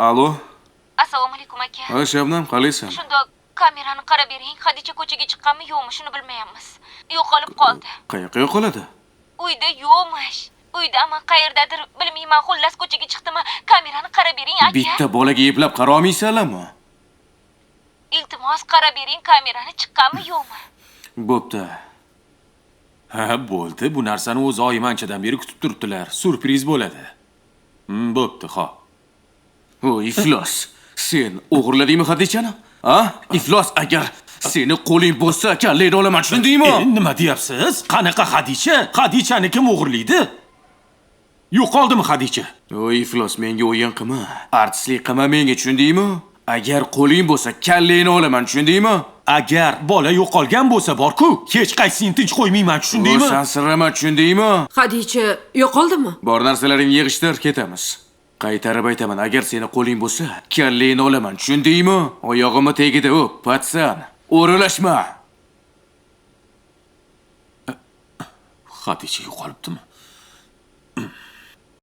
Alo. Assalomu alaykum, aka. Ha, Shabnam, qalaysan? Shundoq kamerani qarab bering. Xadicha ko'chaga chiqqanmi, yo'qmi, shuni bilmayapmiz. Yo'qolib qoldi. Qayoqqa yo'qoladi? Uyda yo'qmish. Uydami, qayerdadir bilmayman. Xullas ko'chaga chiqdimi? Kamerani qarab bering, aka. Bitta bolaga eplab qarolmaysanlarmi? Iltimos, qarab bering kamerani chiqqanmi, yo'qmi? Bo'pti. Ha, bo'ldi. Bu narsani o'z oyim anchadan beri kutib turibdilar. Syurpriz bo'ladi. Bo'pti, xo'p. O, iflos. Sen o'g'irladingmi Xadichani? A? Iflos, agar seni qo'ling bo'lsa, kallangni olaman, tushundingmi? Nima deyapsiz? Qanaqa Xadicha? Xadichani kim o'g'irlaydi? Yo'qoldimi Xadicha? O, iflos, menga o'yin qilma. Artistlik qilma menga, tushundingmi? Agar qo'ling bo'lsa, kallangni olaman, tushundingmi? Agar bola yo'qolgan bo'lsa bor-ku, hech qaysisini tinch qo'ymayman, tushundingmi? Sansirama, tushundingmi? Xadicha yo'qoldimi? Bor narsalaringni yig'ishtir, ketamiz. Qaytarib aytaman, agar seni qo'ling bo'lsa, kallangni olaman, tushundingmi? Oyog'imni tagida o'p, patsan. O'ralashma. Xadicha yo'qolibdimi?